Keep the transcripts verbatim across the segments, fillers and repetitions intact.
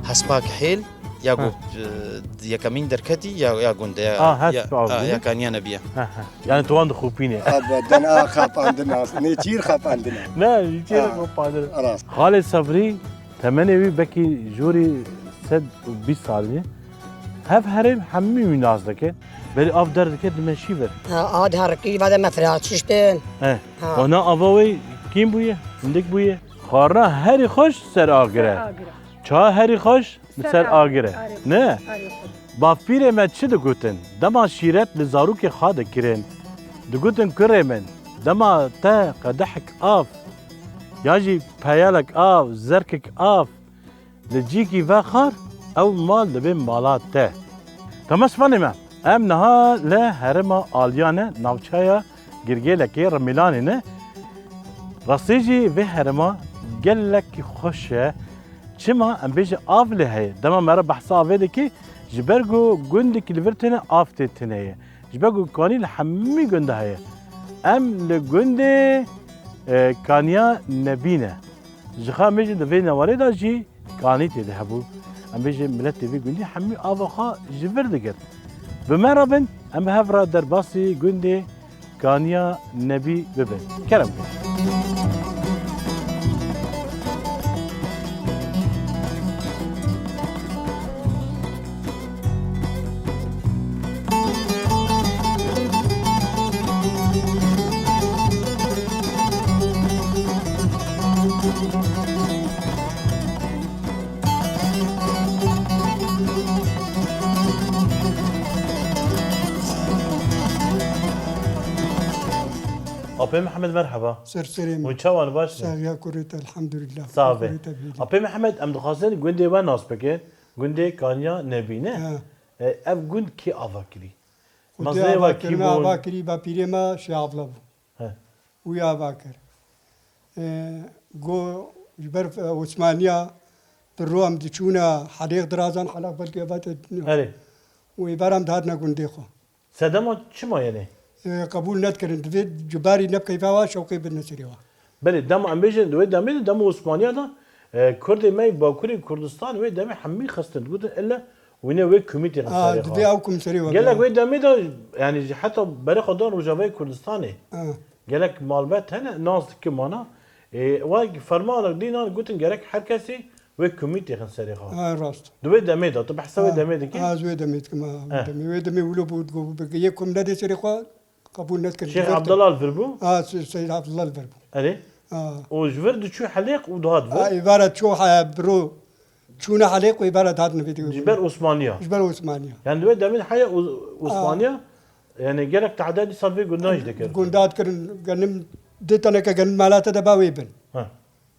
Hespa Kihêl ya Ha. got, e, yekemîn derketî ya, ya gund e, ya, Ha, ya, Hespa ha, bû. ya Kaniya Nebiye. Ha, ha. Yani tu wan dixopîne. Abadan, a xapandina. Nêçîr xapandina. Ne, nêçîr Ha. xapandina. Rast. Xalê Sevrî, temenê wî bekî jorî sed û bîst salî. Hev herêm hemî wî nas dike. Berî av derdike dimeşî vir. Ha, ad herikî vade me firat şiştin. He. Ha. Wana ava wê kîm bûye? Hindik bûye. Xwarina herî xweş ser agir e. Ser agir e. Ça herî xweş li ser agir e. Ser agir e. Ne? Arê xwe. Bavpîrê me çi digotin? Dema şîret li zarokê xwe dikirin, digotin, kurê min, dema te qedehek av, ya jî peyalek av, zerkek av, li cîkî vexwar, ew mal dibe mala te. Tamam, spanê me. Em niha li herêma Aliyan e, navçeya Girgêlekê, Rimîlanê ne. Rastî jî vê herêma gelekî xweş e. Çima? Em bêje av lê heye. Dema me re behsa avê dike, ji ber ku gundekî li vir tune av tê tune ye. Ji ber ku kanî li hemî gund de heye. Em li gundê, e, Kaniya Nebî ne. Ji xwe em bêjin di vê newarê de jî kanî tê de hebû. Em bêjin miletê vê gundî hemî ava xwe ji vir digirt. Bi me re bin, em bi hev re derbasî gundê Kaniya Nebî bibin. Kerem kin. Apê Mihemed, merheba. Ser serê min. Hûn çawan, baş in? Saxiya kurê te, elhamdulillah. Sax be. Kurê te bînin. Apê Mihemed, em dixwazin gundê we nas bikin. Gundê Kaniya Nebî ne? He. E, ev gund kê ava kirî? Xwedê mezrê ava we kî kirine, bûn? Ava kirî, bapîrê me Şêx Abdullah bû. He. Wî ava kir. E, go ji ber, e, Osmaniya bi ro em diçûne Helêq Dirazan, Helêq belkî eva te dinî. Erê. Û êvar em dihatine gundê xwe. Sedema çima yenê? E, qebûl nedikirin. Divê cubarî ne bi keyfa wa, şewqê bidine serê wa. Belê, dema em bêjin, di wê demê de, dema Osmaniya de, e, Kurdê me yê Bakurê Kurdistan wê demê hemî xistin, digotin, ille wîne wê kumî têxin serê xwe. Divê ew kum serê we. Gelek wê demê de, yanî ji heta berê xwe dan Rojavayê Kurdistanê. Ha. Gelek malbet hene, nas dikin mana. E, wa fermanek dînan gotin, gerek her kesî wê kumî têxin serê xwe. Ha, rast. Di wê demê de, tu behsa wê demê dikî? Ha, ez wê demê dikim, ha, wê demê. Wê demê wilo bû, digot, yê kum nedê serê xwe, qebûl nedikirin. Şêx Abdullah li vir bû? Ha, Se-, Seyyid Abdullah li vir bû. Erê? Ha. Û ji vir diçû Helêq û dihat vir? Ha, îbare çû he-, biro çûne Helêq û îbare dihat nivê digot. Ji ber Osmaniya? Ji ber Osmaniya. Yani di wê demê de heye Os-, Osmaniya, yani gelek tehde dîsa vê gundan jî dikir. Gunda dikirin, genim di teneke genim mala te de ba wê bin. Ha.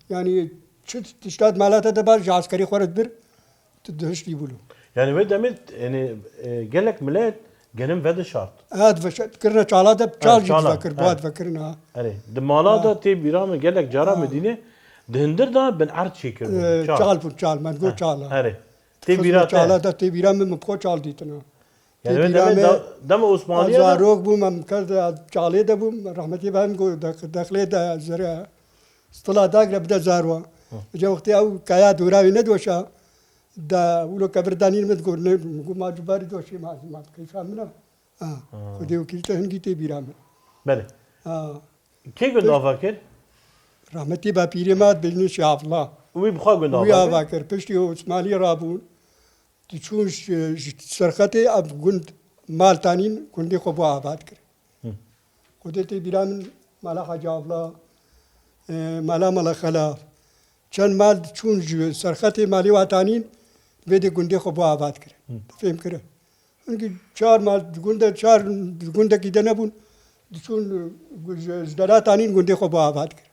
Yani çi tişta di mala te de ba ji eskerî xwe re dibir, tu dihiştî bûlo. Yani wê demê, yani, e, gelek milet genim vedişart. Ha, diveşart, kirine çala de, çal jî divekir, ha, buha divekirin, ha. Erê, di mala de tê bîra min, gelek cara min dîne, di hindir de bin erd çêkir bûn. E, çal. Çal bûn, çal, me digot çal, ha. Erê. Tê bîra te? Çala de tê bîra min, min bi xwe çal dîtin, ha. Yani wê demê de, dema Osmaniye de zarok bûm, em ker de çalê de bûm, rehmetî be min got, dex-, dexlê de zere, stila dagre bide zarwa. Hı. Îca wextê ew kaya dûra wî nedoşa, de wilo kevir danîn min got, ne, min got, ma cubarî doşê ma, ma keyfa min a. Ha. Hı. Xwedê wekîl te hingî tê bîra min. Belê. Ha. Kê gund ava kir? Rehmetî bapîrê me dibêjin Şêx Abdullah. Wî bi xwe gund ava kir. Wî ava kir. Piştî Osmanlî rabûn. Diçûn ji, ji Serxetê ev gund mal tanîn, gundê xwe bo ava dikirin. Hı. Xwedê tê bîra min mala Hacî Avla, e, mala Mala Xelaf. Çend mal diçûn ji Serxetê malê wa tanîn, vê dê gundê xwe bo ava dikirin. Hı. Fêm kirin. Hinkî çar mal di gund de, çar di gundekî de nebûn, diçûn, e, ji, ji dera tanîn gundê xwe bo ava dikirin.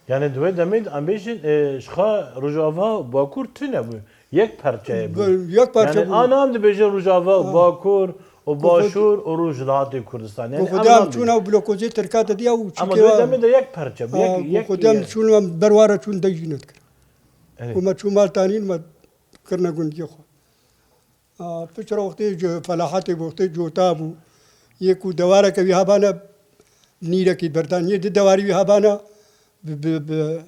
Yani di wê demê de em bêjin, e, ji xwe Rojava û Bakur tune bû. Yek perçe bû. Bi-, yek perçe Yani bû. Ana em dibêjin Rojava û Ha. Bakur û Ku xwe Başûr û Rojhilatê Kurdistan. Yani Ku em xwedê em nam çûna bêjin. Û blokozê Tirka de diya û Ama çikê di wê wa. Demê de yek perçe bû, Ha, yek, ku yek, xwedê em yek. Çûna em berwara çûn de jî nedikir. Evet. Ku me çû mal tanîn me kirine gundiyê xwe. A, piçra wextê ji felahetê bû, wextê cota bû. Yê ku dewareke wî hebana nîrekî berdan. Yê di dewarî wî hebana bi, bi, bi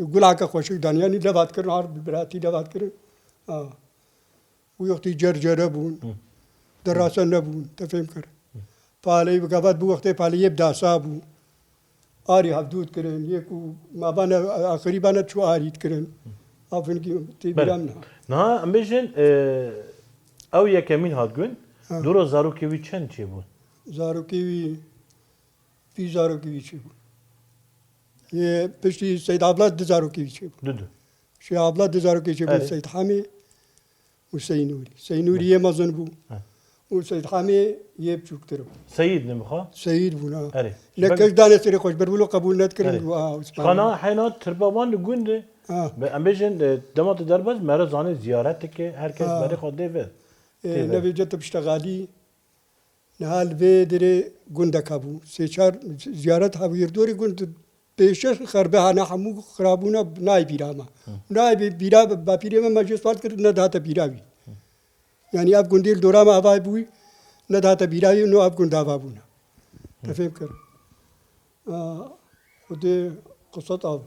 gulake xweşik dan. Yanî leva dikirin, har bi biratî leva dikirin. A. Wî wextî cercere bûn. Hı. Derase nebûn. Te fêm kir. Paleyî bi gavat bû wextê paleyê bi dasa bû. Arî hevdû dikirin, yê ku mabane axirî bane çû arî dikirin. Ev hinkî tê Belê. Bîra min ha. Niha em bêjin, e, ew yekemîn hat gund, Ha. Dûro zarokê wî çend çêbûn? Zarokê wî, vî zarokê wî çêbûn. Yê piştî Seyd Abla du zarokê wî çêbûn. Du du. Şêx Abla du zarokê çêbûn Erê. Seyd Hamê û Seynûrî. Seynûrî yê mezin bû. He. Û Seyd Hamê yê biçûktir bû. Seyîd ne bixa? Seyîd bûn, ha. Erê. Ne Şibek- kes dane serê xwe ji ber wilo qebûl nedikirin Erê. Û, ha, Usman. Xana heyna tirba wan li gund e. Ha. Be-, em bêjin, e, dema tu derbas mere zanê ziyareteke her kes Ha. berê xwe dê ve. E, Tê ve. Nevê cete piştegalî. Niha li vê derê gundek hebû. Sê çar ziyaret hebû. Yê dorê gund pêşe xerbe hane hemû xirabûna nayê bîra me. Hı. Nayê bî-, bîra bapîrê me me jê sual kir, nedihate bîra wî. Hı. Yanî ev gundê li dora me ava bûyî, nedihate bîra wî, no ev gund ava bûne. Hı. Te fêm kir. A, Xwedê qismet av.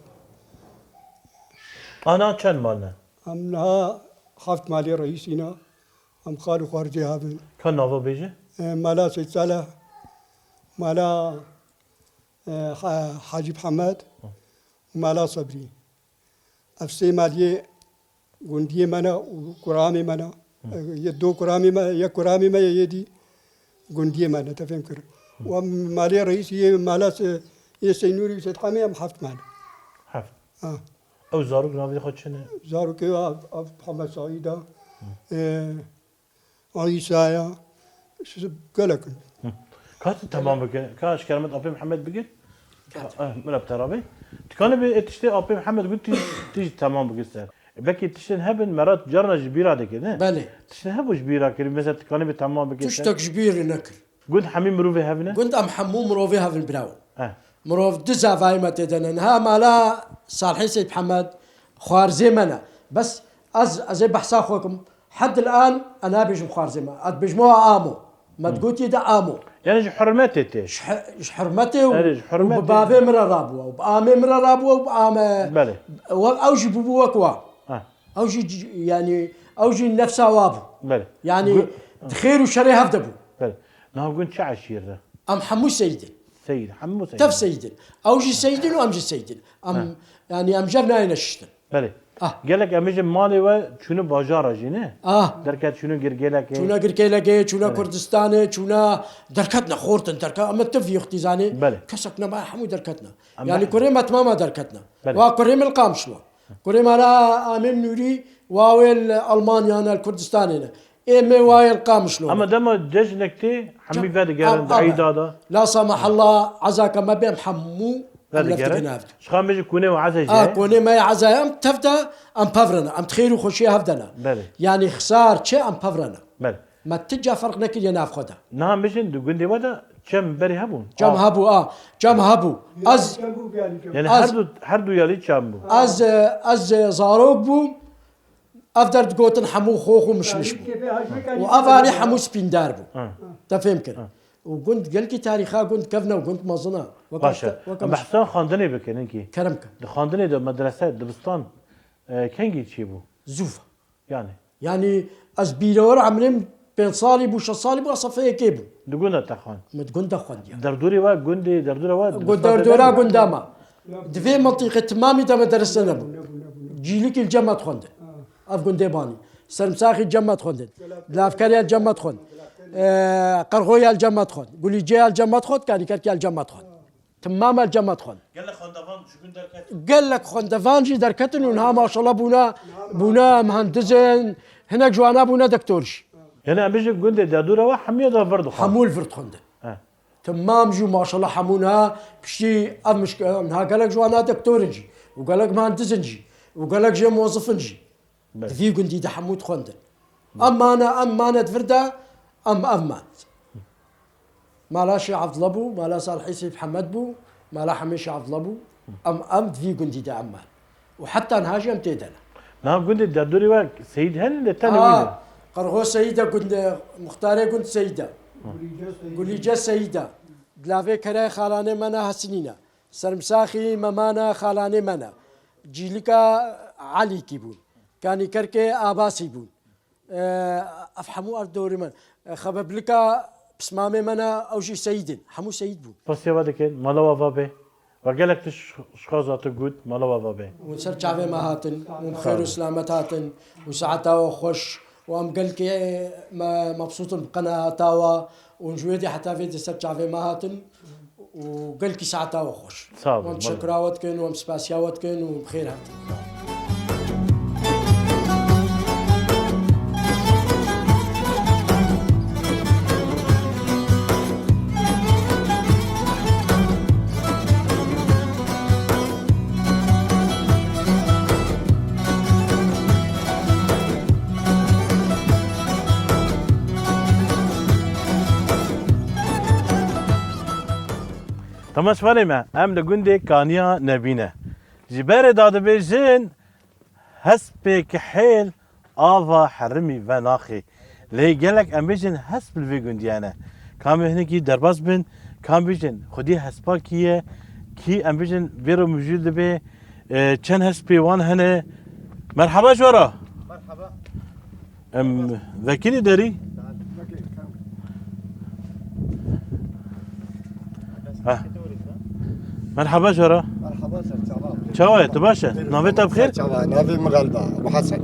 Ana çend mal ne? Em niha heft malê reîsî ne. Em xal û xwarzê hev in. Ka nava bêje? E, mala Seyd Saleh, mala, e, Ha-, Hacî Mihemed û mala Sebrî. Ev sê maliyê gundiyê me ne û kuramê me ne. Hı. E, yê do kuramê me, yek kuramê me ye, yê dî gundiyê me ne, te fêm kir. Hı. Û em malê reîsî yê mala se-, yê Seynûrî û Seyd Hamê em heft mal. Heft. Ha. Ew zarok navê xwe çi ne? Zarokê ev, ev Mihemed Saîd e. Hı. E, Îsa ya. Gelek in. Hı. Ka tu temam bike. Ka ji kermet Apê Mihemed bigir. Ka, eh, min re bi te re bê. Tu kanî bê, ê tiştê Apê Mihemed got, tu, tu jî temam bigir ser. E, belkî tiştên hebin, me re carna ji bîra dike, ne? Belê. Tiştên hebû ji bîra kirî, mesela tu kanî bê temam bike ser. Tiştek ji bîrî nekir. Gund hemî mirovê hev ne? Gund em hemû mirovê hev in, birawo. Eh. Mirov du zavayê me tê de ne. Niha mala Salihê Seyd Mihemed xwarzê me ne. Bes ez, ez ê behsa xwe kim. Hed il-an ez nabêjim xwarzê me. Ez dibêjim wa amo. Me Hmm. digotiye de amo. Yani ji hurmetê tê. Ji he-, ji hurmetê û, Erê, ji û hurmetê. bi bavê min re rabû, û bi amê min re rabû, û bi ame-, Belê. we-, ew jî bûbû wek wa. Ha. Ew jî c-, yani, ew jî nefsa wa bû. Belê. Yani, Gu- di xêr û şerê hev de bû. Belê. Niha gund çi eşîr de? Em hemû seyîd in. Seyîd, hemû seyîd. Tev seyîd in. Ew jî seyîd in û em jî seyîd in. Em, Ha. yani, em jev nayêne şiştin. Belê. Ah. Gelek em bêjin malê we çûne bajara jî, ne? Ah. Derket çûne Girgêlekê. Çûne Girgêlekê, çûne Belê. Kurdistanê, çûne derketne xortin, derket. Em tiv yextî zanê. Belê. Kesek nema hemû derketne. Em Yani be- kurê me temama derketne. Belê. Wa kurê min li Qamişlo. Kurê me ra Amên Nûrî, wa wê li Almanya ne, li Kurdistanê ne. Ê me wa yê li Qamişlo ne. Ama dema cejnek tê, hemî Cem-, vedigerin, am-, di am-, eyda de. La samahalla, ezaka me bê em hemû em Vedigerin. leftikin hev de. Ji xwe em bêjin kûnê û eza jî A, heye. kûnê me yê eza em tev de, em pev re ne. Em di xêr û xweşiyê hev de ne. Belê. Yanî xisar çi em pev re ne. Belê. Me ti ca ferq nekiriye nav xwe de. Niha em bêjin di gundê we de çem berê hebûn? Çem A. hebû, a. Çem hebû. Ez, Yani ez, her du, her du yalî çem bû. ez, ez zarok bûm. Ev der digotin hemû xox û mişmiş bû. Û ev alî hemû spîndar bû. Ha. Te fêm kir. Ha. Û gund gelkî tarîxa gund kevne û gund mezin e. Weke Baş e. te-, weke Em min behsa xwendinê bikin, hinkî. Kerem ke. Di xwendinê de medrese, dibistan, e, kengî çêbû? Zû. Yani. Yani ez bîrewera emrê min pênc salî bû, şeş salî bû, ez sefa yekê bû. Di gund de te xwend? Min di gund de xwendiya. Derdorê we gundê, derdora we Gu-, dibistan derdora tê de? Gunda me. Di vê mintîqê timamî de medarese nebû. Cîlikî li cem me dixwendin. Ev gundê Banî. Sermsaxî cem me dixwendin. Lavkerê li cem me dixwend. E, Qerxoya li cem me dixwend. Gulîceya li cem me dixwend. Kanîkerkê li cem me dixwend. Timam li cem me dixwend. Gelek xwendevan ji gund derket. Gelek xwendevan jî derketin û niha maşallah bûne, bûne muhendis in. Hinek ji wana bûne doktor jî. Yani em bêjin gundê derdora we hemiya de vir dixwend. Hemû li vir dixwendin. He. Timam jî maşallah hemû niha piştî ev mişk-, niha gelek ji wana doktor in jî û gelek muhendis in jî û gelek jê muwezif in jî. Belê. Di vî gundî de hemû dixwendin. Belê. Em mane, em mane di vir de, em ev man. Mala Şêx Evdila bû, mala Salihê Seyîd Hemed bû, mala Hemê Şêx Evdila bû. Em, em di vî gundî de em man. Û heta niha jî em tê de ne. Niha gundê derdorê we seyîd hene lê tenê wî ne? Qerxo seyîd e, gundê, muxtarê gund seyîd e. Gulîce seyîd e. Di lavê kereyê xalanê me ne Hesinî ne. Sermsaxî memana xalanê me ne. Cîlika Elîkî bûn. Kanîkerkê Abasî bûn. E, ev hemû ev dorê me. E, xebeblika pismamê me ne, ew jî seyîd in. Hemû seyîd bûn. Pirsê we dikin, mala we va bê. We gelek tişt ji xwe zat û got, mala we va bê. Hûn ser çavê me hatin, hûn bi xêr û silamet hatin, û saeta we xweş, û em gelkê me mebsût in bi qenata we, û ji wê dê heta vê dê ser çavê me hatin. û gelkî saeta we xweş. Sağ olun, em teşekura we dikin û em spasiya we dikin û bi xêr hatin. Temaşevanê me, em li gundê Kaniya Nebî ne. Ji berê de dibêjin, hespê kihêl ava herimî venaxê. Lê gelek em bêjin hesp li vê gundî hene. Ka em ê hinekî derbas bin, ka em bêjin xwedî hespa kî ye, kî em bêjin vê re mijûl dibe, e, çend hespê wan hene. Merheba ji we re. Merheba. Em vekirî derî? Ha. Merhaba ji we re. Merhaba, ser çava. Çawa ye, tu baş e? Navê te bi xêr? Ser çava, navê min Galib e, Ebu Hesen.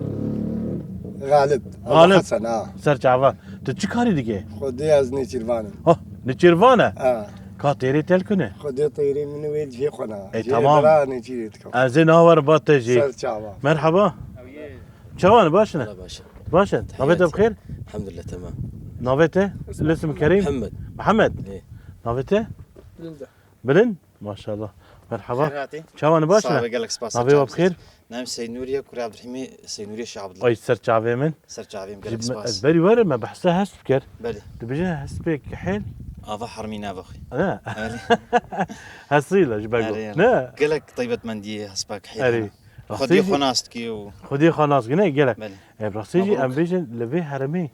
Galib. Ebu Galib. Hesen, ha. Ser çava. Tu çi karî dike? Xwedê ez nêçîrvan im. Ha, nêçîrvan e? Ha. Ka têrê telkune? Xwedê têrê min wê cihê xwe na. E, cihê tamam. Bira nêçîrê dikim. Ez ê niha werim ba te jî. Ser çava. Merhaba. Çawa ne, baş ne? Valla baş e. Baş e. Navê te bi xêr? Elhamdulillah, temam. Navê te? Lisim Kerîm? Mihemed. Mihemed? Ê. Navê te? Bilind. Bilind? Maşallah. Merhaba. Xêr hatî. Çawa ne, baş ne? Sağ ol, gelek spas. Navê we bi xêr? Navê Seyd Nûr ye, kurê Abdurhîmê, Seyd Nûrê Şah Abdullah. Ay, ser çavê min. Ser çavê min, gelek spas. Ez berî werim, me behsa hesp kir. Belê. Dibêje hespê kihêl. Ava hermî nava xwe. Ne? Belê. Hesî le ji bego. Erê, erê. Ne? Gelek taybetmendiyê hespa kihêl hene. Erê. Xwediyê xwe nas dikî û Xwediyê xwe nas dikî, ne, gelek. Belê. E, rastî jî em bêjin li vê herêmê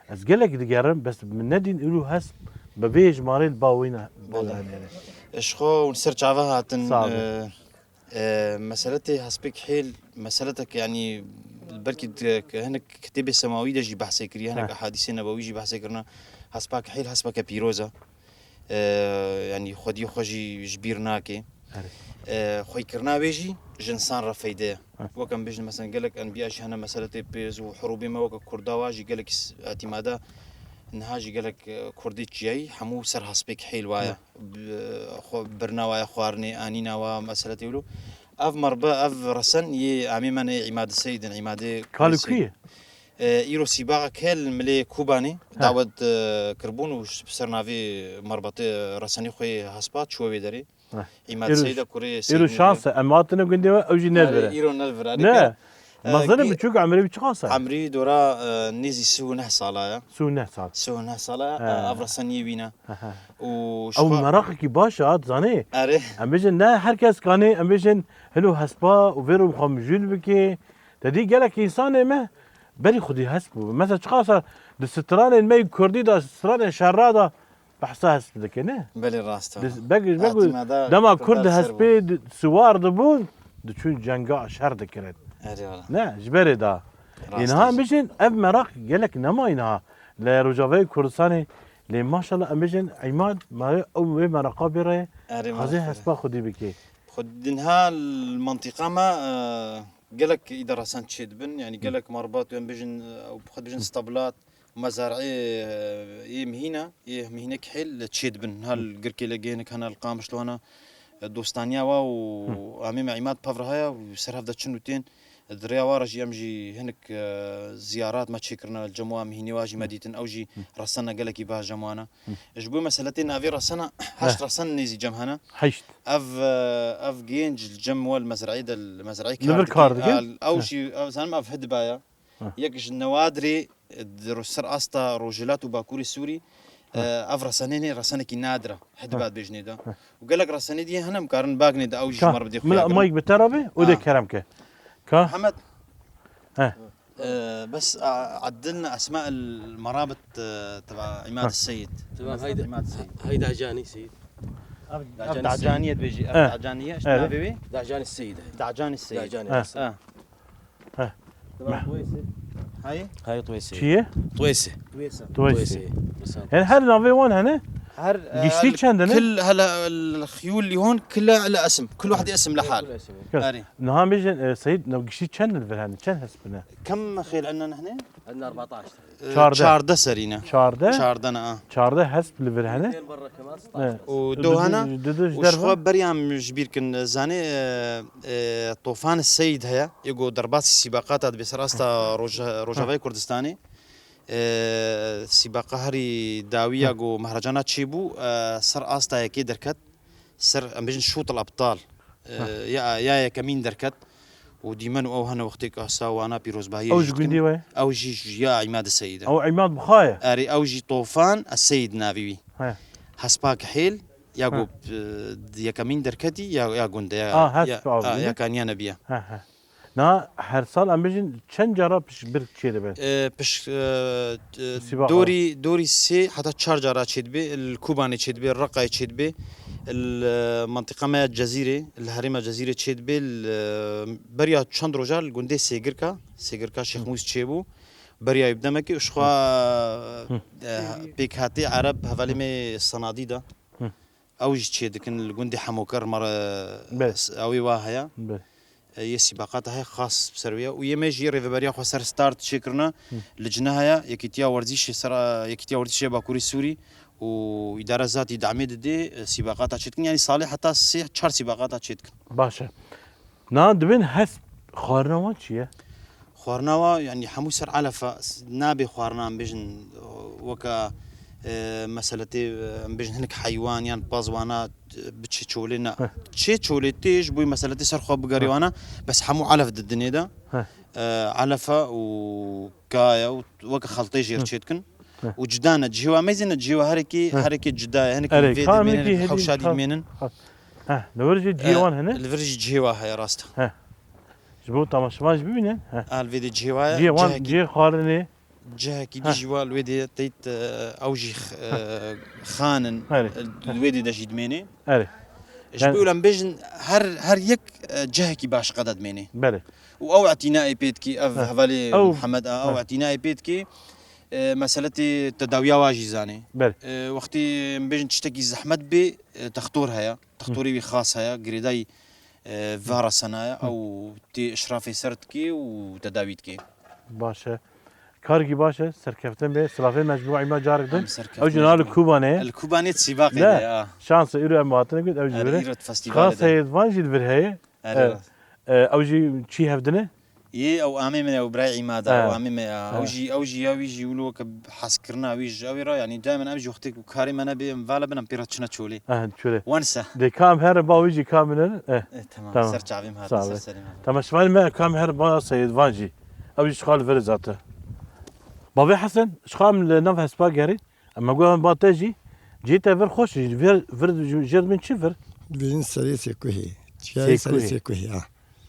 ez gelek digerim, bes min nedîn îro hesp bi vê êjmarê li ba wî ne. Belê. Ji xwe hûn ser çava hatin, sağ olun. E, e, meseletê hespê kihêl, meseletek, yanî, belkî di, hinek kitêbê semawî de jî behsê kiriye, hinek ehadîsê nebewî jî behsê kirine. Hespa kihêl, hespeke pîroz e. E, yanî xwediyê xwe jî ji bîr nake. Erê. E, xwêkirina wê jî ji însan re feyde ye. Wek em bêjin, mesela, gelek enbiya jî hene, meseletê pêz û hurûbê me weke kurda wa jî gelek s-, îtîmada niha jî gelek, e, kurdê çiyayî hemû ser hespê kihêl wa ye. Bi-, xwe birina wa ye, xwarinê, anîna wa, meseletê wilo. Ev merbe, ev resen yê amê me ne, Îmad Seyd in, Îmadê Kalê Kurê Seyd. Kî ye? E, îro Sîbaxa Kihêl li Milê Kobanê dawet, e, kiribûn û ji ser navê merbetê, e, resenî xwe yê hespa çûye wê derê. Heh. Îmad Seyda kurê Seyda. Îro şans e, em hatine gundê we, ew jî ne li vir e. Îro ne li vir e. Ne. E, mezin e, biçûk, emrê wî çiqas e? Emrî dora, e, nêzî sih û neh sala ye. Sih û neh sal. Sih û neh sala, e, ev reseniyê wî ne. He, he. Û ew meraqekî baş e, ha, dizanî? Erê. Em bêjin ne her kes kanê, em bêjin hilo hespa û vêro bi xwe mijûl bike. Te dî gelek însanê me berî xwedî hesp bû. Mesela çiqasa di stranên me yê kurdî de, stranên şerra de behsa hesp dike, ne? Belê, rast e. Di-, beg-, beg-, dema kurd hespê di-, siwar dibûn, diçûn cenga şer dikirin. Erê wala. Ne, ji berê da. Rast e. Îniha em bêjin ev meraq gelek nema îniha. Li Rojavayê Kurdistanê, lê maşallah em bêjin Îmad, me ew wê meraqa bê re, erê, xwezê hespa xwedî bike. Xwe dinha li mentiqa me, e, gelek îde resen çêdibin, yanî gelek marbat, em bêjin, e, ew xwe dibêjin stablat, mezareyê, e, yê mihîna, yê mihîne kihêl li çêdibin. Niha li Girkê Legê hinek hene, li Qamişlo hene, e, dostaniya wa û amê me Îmad Pevra heye û ser hev de çin û tên. Di rêya wa re jî em jî hinek, e, ziyarat me çêkirine, li cem wa mihînê wa jî me dîtin. Ew jî resena gelekî baş cem wan e. Ji bo meseletê navê resena, heşt resen nêzî cem hene. Heşt. Ev, e, ev genc li cem we li mezrayê de, li mezrayê Li vir kar kar dikin? dikir. Ew Hı. jî, ev zanim ev Hidba ye. Hı. Yek ji Newadirê, e, di ro-, ser asta Rojhilat û Bakurê Sûrî, Hı. e, ev resenê ne, resenekî nadir e. Hidba Hı. dibêjinê de. Hı. Û gelek resenê diye hene, em karin bagnê de ew jî Ka, ji me re bidê mila xuya kirin. Mayk bi te re be, û dê Ha. kerem ke. Ka? Hemed. He. Ee, bes, a, عدلنا أسماء المرابط, e, تبع عماد Ha. السيد. تمام، هيدا، عماد السيد. هيدا عجاني سيد. Ev, ev Dacaniye. Dacaniye dibêjî, ev He. Dacaniye, Evet. navê wê? دعجاني السيد هي. Dacani Seyid. دعجاني He. السيد. He. تمام، طويسة. Hayê? هاي طويسة. Çi ye? طويسة. Twêsa. Twêsê. طويسة. بس Yani her navê wan hene? Her, e, Giştî çend hene? Kil, hele, el xiyûl li hûn kile ele esim. Kul wahdi esim le hal. كل اسم. Kul. Erê. Niha bêjin, e, Seyid, nav giştî çend li vir hene? Çend hesp ne? كم خيل عندنا نحن؟ عندنا أربعتاş. E, Çardeh. Çardeh serî ne. Çardeh? Çardeh ne, a. Çardeh hesp li vir hene? اثنين برا كمان، ستعش. Evet. Û Û du, du hene, du, du, du ji û derve? Ji xwe berî em ji bîr kin, zanê, e, e, Tofan Seyid heye, yê ku derbasî sîbaqata dibe ser asta Roja-, Rojavayê Kurdistanê. E, sîbaqa herî dawiya Hı. ku Mehracana çêbû, e, ser asta yekê derket, ser, em bêjin, Şût el Ebtal, e, Hı. ya, ya yekemîn derket. Û dîmen û ew hene wextê ku asta wana pîrozbahiyê Ew jî ji dikin. Gundê we? Ew jî ji ya Îmad Seyid e. Ew Îmad Buxa ye? Erê, ew jî Tofan Eseyid navê wî. He. Hespa kihêl, ya He. ku, e, yekemîn derketî, ya, ya gund e, ya, A, hesp ya, a, avlî, ya ne? Kaniya Nebiye. He, he. Na her sal em bêjin çend cara piş-, bir çêdibe? E, piş-, e, e, Sîbaqa. dorî, dorî sê heta çar cara çêdibe, li Kobanê çêdibe, Reqayê çêdibe, li, e, mentiqa me ya Cezîrê, li herêma Cezîrê çêdibe, li, e, beriya çend roja li gundê Sêgirka, Sêgirka Şêx Hı. Mûs çêbû, beriya wî bi demekê, û ji xwe, Hı. e, pêkhatê Ereb hevalê me Senadî de. Hı. Ew jî çêdikin li gundê Hemoker me re, Belê. s-, ew ê wa heye. Belê. E, yê sîbaqata heye xas bi ser wê ye. Û yê me jî rêveberiya xwe ser start çêkirine. Hı. Licne heye, Yekîtiya Werzîşê ser, e, Yekîtiya Werzîşê Bakurê Sûrî û îdare zatî damê didê, e, sîbaqata çêdikin. Yanî salê heta sê çar sîbaqata çêdikin. Baş e. Na dibên hesp xwarina wan çi ye? Xwarina wa, yanî hemû ser elef e, s-, nabê xwarina em bêjin, weke, e, meseletê, e, em bêjin hinek heywan yan pez wana, e, biçe çolê ne. Heh. Çê çolê tê ji bo meseletê ser xwe bigerê Heh. wana, bes hemû elef di dinê de. Heh. E, elef e û ka ye û weke xeltê jêr Heh. çê dikin. Heh. Û cida ne, cihê wa meyzê ne, cihê wa herekê, Heh. herekê cida ye. Hinek Erê, vê ka dimênin, hemekî hewşa herî ka dimênin. Heh, li vir jî cihê E, wan hene? Li vir jî cihê wa heye, rast e. Heh. Ji bo temaşevan jî bibînin. Heh. A, li vê de cihê wa ye, Cihê wan, cihekî, cihê xwarinê. Cihekî Heh. dijî wa li wê de teyt, e, ew jî x-, e, xan in, Erê. e, li wê de de jî dimênê. Erê. Ji Yani bo em bêjin her, her yek, e, cihekî başqa de dimênê. Belê. Û ew etînayê pê dikî, ev Heh. hevalê Ew Mihemed a, ew Heh. etînayê pê dikî, e, meseletê tedawiya wa jî zanê. Belê. E, wextê em bêjin tiştekî zehmet bê, e, textor heye. Textorê wî xas heye, girêdayî, e, va resena ye, Hı. ew tê işrafê ser dikê û tedawî dikê. Baş e. Karkî baş e, serkeftin be. Silavê me ji bo Îmad carek din. Em serkeftin Ew jî niha li be. Kobanê ye. Li Kobanê sîbaqê Ne? de ya. Şans e, îro em hatine gund, ew jî Erê, vire. îro di festivalê Xas de. Heyet van jî li vir heye. Erê, Evet. rast. E, ew jî çî hevdine? Yê ew amê min e, ew birayê Îmada, Ha. ew amê me ya. Ha. Ew jî, ew jî ya wî jî wilo ke hezkirina wî ji ew ê re, yanî daymen ev jî wextê ku karê me nebê, em vala bin, em pê re çine çolê. Ha, çolê. Wense. De kam here ba wî jî kam binin? Eh. Eh, tamam. Tamam. Ser çavê me hate, Sağ ser ol. serê me hate. Tamam, şivan me kam here ba Seyid Van jî. Ew jî şixal vir zate. Bavê Hesen, şixal li nav hespa gerî. Em me got, em ba te jî, cihê te vir xweş e, vir, vir jêr min çi vir? Dibêjin serê Sêkuhê. Çiyayê serê Sêkuhê. Sêkuhê, ha.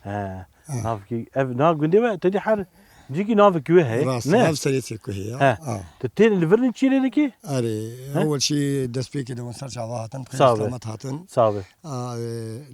He. Ha. Navkî, ev nav gundê we, te dî her cîkî navekî wê heye, Rast, ne? Nav serê Sêkuhê ya. He. Ha. Tu tên li vir çî lê dikî? Erê, He? ewel şî destpêkê de wan ser çava hatin, Sağ be. Qemet hatin. Sağ be. A, e,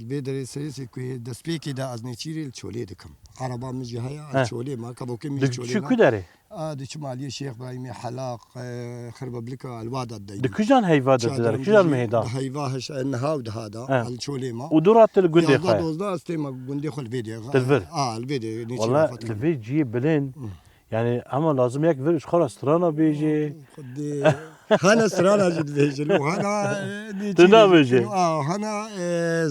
li vê derê serê Sêkuhê destpêkê de ez nêçîrê li çolê dikim. Araba min jî heye, He. ez çolê me, kevokê min jî Dik çolê çi me. Ku derê? A, diçim aliyê Şêx Birahîmê, Helaq, e, Xirbeblika, Elwada de. Di kujan heyva de dider, kujan mehê da? Di heyva heş, e, niha û diha da, He. El Çolê ma. Û dû ra tu li gundê Yazda xwe? Dozda ez têma gundê xwe li vê de. Tu li vir? A, li vê de, nêçîra Wala xwe li dikêm. Vê ciyê bilind, Hmm. yani, ama lazim yek vir ji xwe re strana bêje. Xwedê. Hene strana jî dibêje, lê hene, e, nêçîra Tu nabêje? dikim. A, hene, e,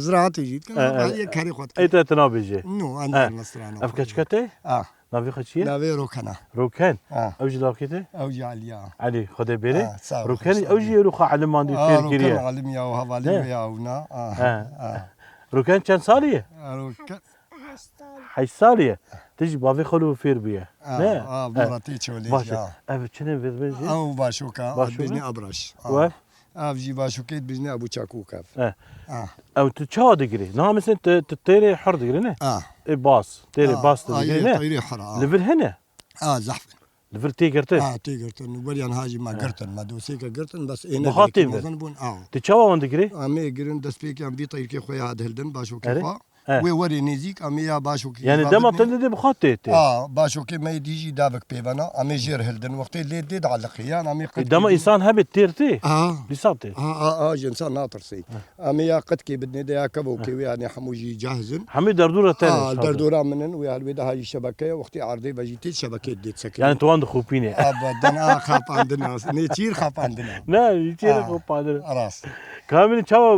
ziraatê jî dikim, E, e. hene yek kerê xwe dikim. Ê te tu nabêje? No, an E. dibêjim strana Ev xwe. Keçika te? A. Navê xwe çi ye? Navê Roken e. Roken. Ha. Ew jî lawkê te? Ew jî Elî ya. Elî, Xwedê bêrê. Ha, sağ ol, Roken, sağ ol. Ew jî êro xwe elimandî Ha, fêr Roken kiriye. alim ya, û hevalî Ne? wê ya û na. Ha, Ha, ha. ha. Roken çend salî ye? Ha, Roken. Heşt salî. Heşt salî ye. Tu jî bavê xwe li fêr bûye. Ha, Ne? ha, Ha. valla tê çolê Baş e. ya. Ev çi ne vê jî? Ew Başoka, Başoka? Adbêjnê Abraş. Ha. Û ev? Ev jî Başokê dibêjne Ebû Çakûk ev. Eh. Ah. Ew tu çawa digirî? Niha mesela tu, tu têrê hir digirî ne? Ah. Ê bas. Têrê Ah, bas tu ah, digirî yê ne? Têrê hir, ah. Li vir hene? Ah, zehf in. Li vir tê girtin? Ah, tê girtin. Weriyan ha jî me Eh. girtin. Me dosêke girtin, bes ê Buxat nedirê tê vir. mezin bûn. Ah. Tu çawa wan digirî? Em ê girin destpêkiyan vî teyrkê xwe ya dihildin, Başokê Erê? xwe. Eh. Wê werê nêzîk, em ê ya Başokê Yani îfa dema bidin. te didê bi xwe tê tê. A, Başokê me yê dî jî davik pê vena, em ê jêr hildin, wextê lê dê dialiqî, yan em ê E, qet dema kê dî. Însan hebe têr tê, Ah. dîsa tê. A, a, a, ji însan natirsî. Eh. Em ê ya qetkê bidinê de ya kevokê Eh. wê, yani hemû jî cahizin. Hemû derdora te ne A, şadir. derdora min in, wê helwê de ha jî şebeke ye, wextê erdê ve jî tê şebekê dê disekê. Yani tu wan dixopînê. Abadan, a, xapandina. Nêçîr xapandina. Ne, nêçîr Ah, xapandina. rast. Ka min çawa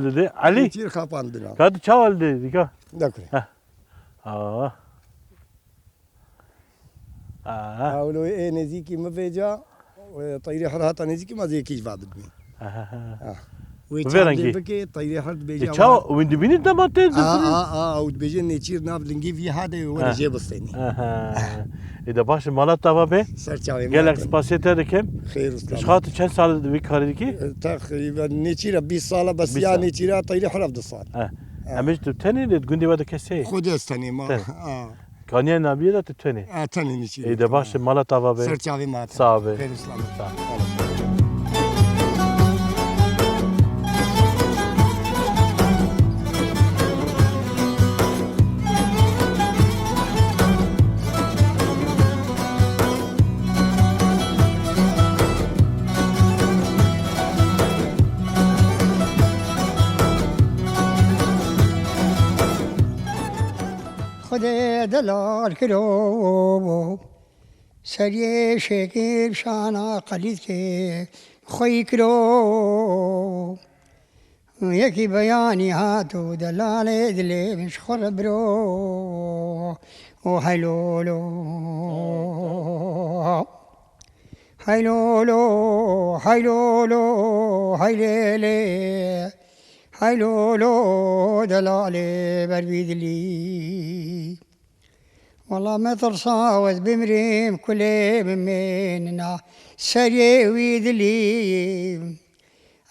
li dê? Elî? Nêçîr xapandina. Ka tu çawa li dê, dîka? Dakure. Heh. Ah. Ah. Hewlo ê nêzîkî min vêca, e, teyrê hir hata nêzîkî ma zêkî ji va bidmî. Aha. Ah. Wê Bi vê çandê rengî. bike, teyrê hir dibêje E, çawa? Win dibînî dema tê A, difirî? a, a, ew dibêje nêçîr nav lingî vî hadê were Ha. jê bistênî. Aha. E de baş e, mala tava be. Ser çavê Gelek me. spasiyê te dikim. Xêr û Ji selamet. xatir çend sal di vî karî dikî? E, teqrîben nêçîra bîst sala, bes Bîst ya sal. nêçîra teyrê hir hevdeh sal. Eh. Ha. Em ji tu tenê lê di gundê we de kesê? Xwedê ez tenê ma. Tenê. Ha. Kaniya nabiyê de tu tenê. Ha, tenê nîçî. Ê de baş e, mala tava be. Ser çavê ma. Sağ be. Xêr û selamet. Sağ ol. Xwedê delal kiro, seriyê şêkir şana qelîdkê xweyî kiro. Yekî beyanî hat û delalê dilê min ji xwe re biro û heylolo. Heylolo, heylolo, heylêlê, heylolo, delalê ber vî dilî. Wela me tirsa ez bimrîm kulê bimênina serê wî dilî.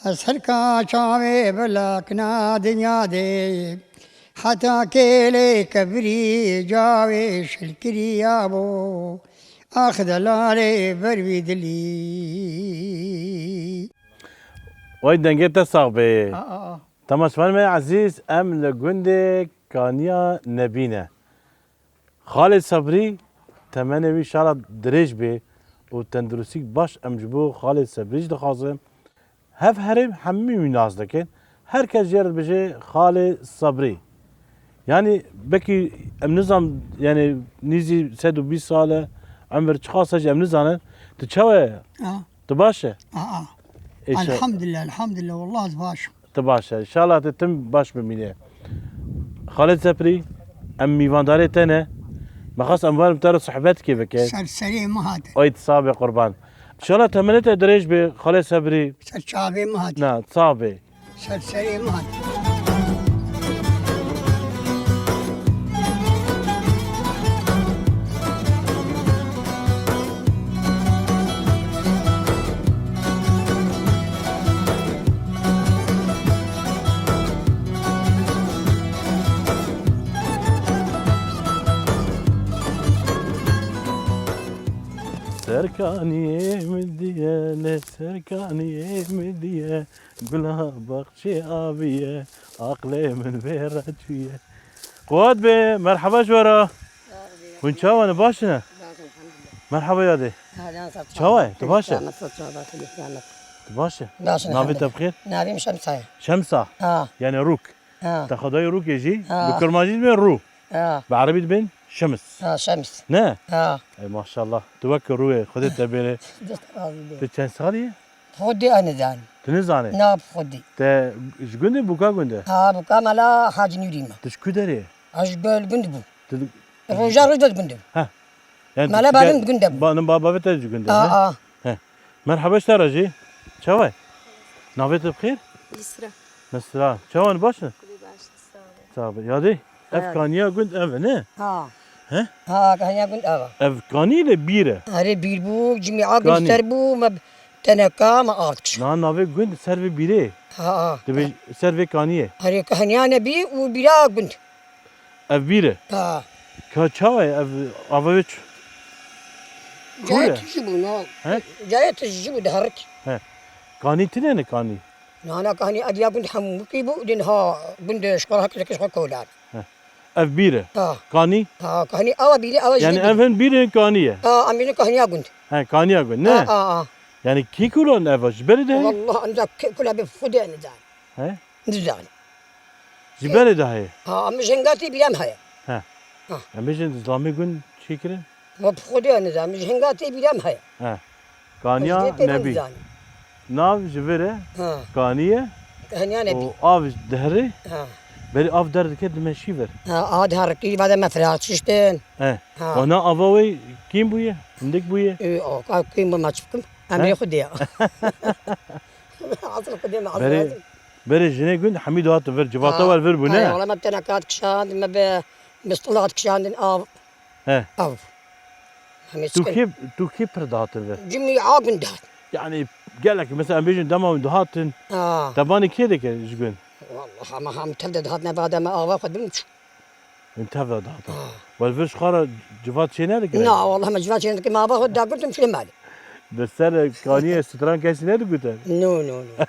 Ez herka çavê belakna dinya de, heta kêlê kevirî cavê şilkiriya bo, ax delalê ber vî dilî. Wey dengê te sax bê. Aa. Temaşevanê me ezîz, em li gundê Kaniya Nebî ne. Xalê Sebrî, temenê wî şala dirêj bê û tenduristîk baş em ji bo Xalê Sebrî jî dixwazin. Hev herêm hemî wî nas dikin. Her kes jê re dibêje Xalê Sebrî. Yanî bekî em nizam, yanî nîzî sed û bîst sal e, emir çiqas e jî em nizanin. Tu çawa ye? Ah. Tu baş e? Ah, ah. Ê, şe- Elhamdülillah, elhamdülillah, wallah ez baş im. Tu baş e. Înşallah tu tim baş bimîne. Xalid Seprî, em mîvandarê te ne. Me xwest em werin bi te re sohbetkê bikin. Ser serê min hate. Ay tu sax be qurban. Înşallah temenê te dirêj be, Xalid Seprî. Ser çavê min hate. Na, sax be. Ser serê min hate. Serkaniyê min diye, lê serkaniyê min diye, gula baxçê aviye, aqlê min vê re çûye. Quwat be, merheba ji we re. Hûn çawa ne, baş ne? Baş, elhamdülillah. Merhaba yadê. Ahlan, sağ ol. Çawa ye? Tu baş e? Selamet, sağ ol, çawa, selamet. Tu baş e? Baş, elhamdülillah. Navê te bi xêr? Navê min Şemsa ye. Şemsa? Ha. Yani Rûk. Ha. Te xwedayê Rûkê jî, ha, bi kurmancî dibên Rû. Ha. Bi erebî dibên Şems. Ha, Şems. Ne? Ha. Ey maşallah. Tu wek Rû yê, Xwedê te bêre. Dest razî bê. Tu çend salî yî? Xwedê ez nizanim. Tu nizanî? Na, bi Xwedê. Te ji gund î, Bûka gund e? Ha, Bûka mala Hacî Nûrî me. Tu ji ku derê? Ez ji Gol gund bûm. Tu Roja roj de gund im. Heh. Yani mala tu bavê min gund e bû. Ba-, ba-, bavê te ji gund e, ha, ne? Ha. Heh. Merhaba, ji te re jî. Çawa ye? Navê te bi xêr? Yusra. Mesra. Çawa ne, baş e? Xwedê baş, sağ ol. Sağ ol. Yadê, ev, ha, kaniya gund ev e, ne? Ha. He? Ha, kaniya gund ev e. Ev kanî lê bîr e. Erê, bîr bû, cimî a gund ser bû, me teneka, me av dikişa. Na, navê gund ser vê bîrê. Ha, ha. Dibê ser vê kaniyê. Erê, kaniya ne bî û bîra gund. Ev bîr e. Ha. Ka çawa ye ev, ava wê çi? Cayê tijî bû, na. He? Cayê tijî bû, diherik. He. Kanî tune ne kanî? Na, na, kanî ediya gund hemû kî bû, din ha gund şikor hak, hak, hak kolan. He. Ev bîr e. Ha. Kanî? Ha, kanî, awa bîr e, awa jî. Yani ev hin bîr e, kanî ye. Ha, em bînin kaniya gund. He, kaniya gund, ne? Ha, ha, ha. Yani kî kulan ev, ji berê de heye? Wallah, ancak kula bi Xwedê nizan. He? Nizan. Ji berê de heye? Ha, em ji hinga tê bîra me heye. He. Ha. Em bêjin zilamê gund çêkirin? Ma bi Xwedê nizan, ji hinga tê bîra me heye. He. Kaniya nebî. Nav ji vir e, ha, kanî ye. Kaniya nebî. Û av ji diherê. Ha. Berê av derdike dime şî vir. Ha, a diherikî vade me firaq çiştin. He. Ha. Wana ava wê kîm bûye? Hindik bûye? Ê, o, ka kîm bû, ma çi bikim? He? Emrê Xwedê ya. Asıl Xwedê me, asıl, berê, asıl. Berê jinê gund hemî dihatin vir, civata, ha, wer vir bû, ne? He, wala me teneka dikişand, me bi mistila dikişandin av. He. Av. Hemî tu kê, tu kê pir dihatin vir? Cimî a gund dihat. Yani gelek, mesela em bêjin dema hûn dihatin, ha, tebanê kê dike ji gund? Wallah, ama hem tev de dihat, ne vade me ava xwe bidim çû. Hûn tev de dihatin. Ha. Wel vir ji xwe re civat çê nedikirin? Na, wallah me civat çê nedikirin, me ava xwe dagirtim çû malê. Bi ser kaniyê stran kesî nedigute? No, no, no.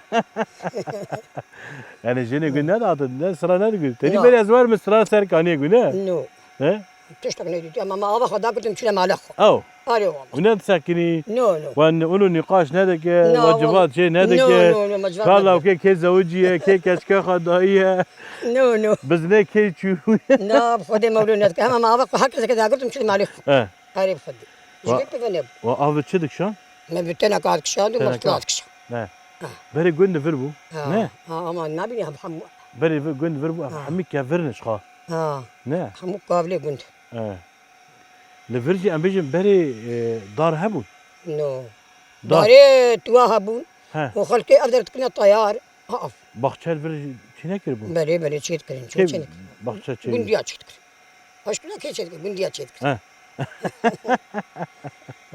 Yani jinê gund nedihatin, ne stran nedigute. Tenî, no, berê ez werim stran ser kaniyê gund, ne? No. He? Tiştek nedîtiye, ama me ava xwe dagirtin çûne mala xwe. Ew. Erê wallah. Û nedisekinî? No, no. Wen ûnû nîqaş nedike, no, we civat çê nedike. No, no, no, me civat nedike. Ka lawkê kê zewiciye, kê keçke xwe dayiye. No, no. Bizne kê çûye. Na, bi Xwedê me wilo nedike. Hema me ava xwe her keseke dagirtin çûne malê xwe. He. Erê bi Xwedê. Ji gund pêve nebû. Wa av çi dikişan? Me bi teneka dikişan û me bi stila dikişan. Teneka. Ne. Ha. Berê gund vir bû. Ha. Ne? Ha, ama nabînî hem, hem. Berê vir, gund vir bû, ha, hemî kevir ne ji xwe. Ha. Ne? Hemû kavlê gund. E. Li vir jî em bêjin berê, e, dar hebûn. No. Dar. Darê tuwa hebûn. He. Û xelkê ev der dikine teyar. Ha, ev. Baxçe li vir jî çênekiribûn? Belê, belê, çêdikirin. Kê çênek. Baxçe çêdikir? Gundiya çêdikirin. Aşkına kê çêdikir? Gundiya çêdikir. He.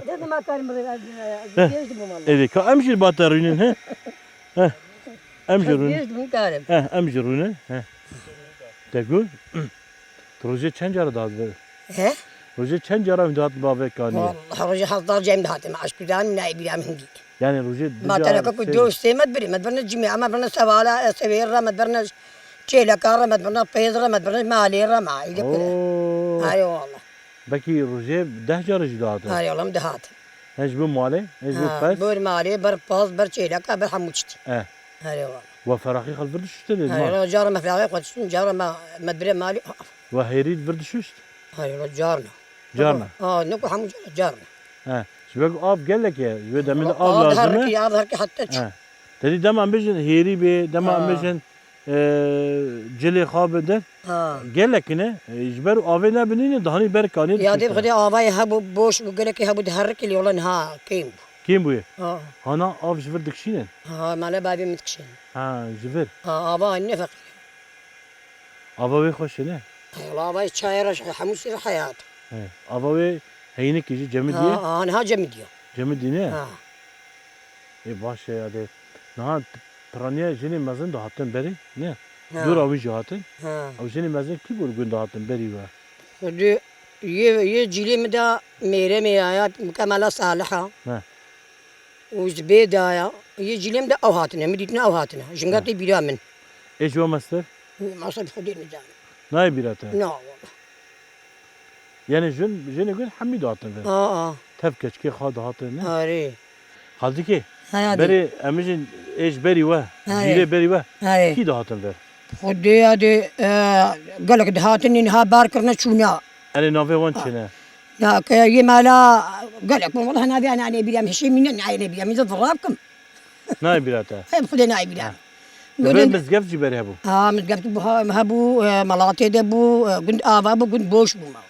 De ma karim bire, ez, ez, ez, ez, ez, ez, ez, Êdî, ka em jî li ba te rûnin, he? He. Em jî rûnin. Ez, ez, ez, karim. He, em jî rûnin, he. Te got, tu rojê çend cara dihat vir? He? Rojê çend cara hûn dihat bavê kaniyê? Wallah, rojê hezar cem dihatim, aşk kudan nayê bîra min dît. Yani rojê du cara, ma teneka ku sê, dost sê me dibirî, me dibirne cimê, me dibirne sevala, e, sevêr re, me dibirne çêleka re, me dibirne pêz re, me dibirne malê re, ma îde kure. Oo. Ay wallah. Belkî rojê deh cara jî dihatin. Erê, wala min dihatin. He ji bo malê, he ji bo pez. Ha, ber malê, ber pez, ber çêleka, ber hemû tiştî. Eh. Erê wala. We feraxî xwe li vir dişuşte dê? Erê wala, cara me feraxî xwe dişuştin, cara me, me dire malê. We hêrî li vir dişuşt? Erê wala, carna. Carna? Ha, ne ku hemû cara, carna. He. Ji ber ku av gelek e, ji wê demê de av lazim e. Av herikî, av herikî heta çû. He. Te dî dema em bêjin hêrî bê, dema em bêjin e, cilê xwe bidin. Ha. Gelek ne, e, ji ber avê nebinîne, dihanî ber kanê. Ya dê dikişîne. Xwedê avayê hebû, boş bû, gelekî hebû, diherikî lê wala niha kêm bû. Kêm bûye. Ha. Hana av ji vir dikişînin. Ha, mala bavê min dikişînin. Ha, ji vir. Ha, ava ne feqîr. Ava wê xweş e, ne? He, wala avayê çayê re hemû sîr heyat. He, ava wê heynikî jî cemidî ye? Ha, ha, niha cemidî ye. Cemidî ne? Ha. Ê, baş e, ya dê. Niha t-, piraniya jinê mezin dihatin berê, ne? Ha. Dora wî jî hatin. Ha. Ew jinê mezin kî bû li gund dihatin berî we? Xwedê yê, yê cîlê min de mêremê ya, ya Kemala Saliha. Ha. Û ji bê daya, yê cîlê min de ew hatine, min dîtine ew hatine. Jinga tê bîra min. Ê ji we mestir? Mestir Xwedê nizanim. Nayê bîra te? Na, wala. Yani jin, jinê gund hemî dihatin vir. A, a. Tev keçikê xwe dihatin, ne? Arê. Xaltikê, Haya dê. Berê em bijin ê ji berî we, Haya. Cîrê berî we, Haya. Kî dihatin vir? Xwedê ya dê, e, gelek dihatin, niha bar kirine çûna. Erê navê wan çi ne? Ya ke yê mala gelek bûn, wela navê wan nayê bîra min, hişê min nayê bîra min, zaf rab kim. Nayê bîra te? Hem Xwedê nayê bîra. Ha. Li vir mizgeft jî berê hebû? Ha, mizgeft bû, ha, hebû, e, Malatê de bû, e, gund ava bû, gund boş bû ma.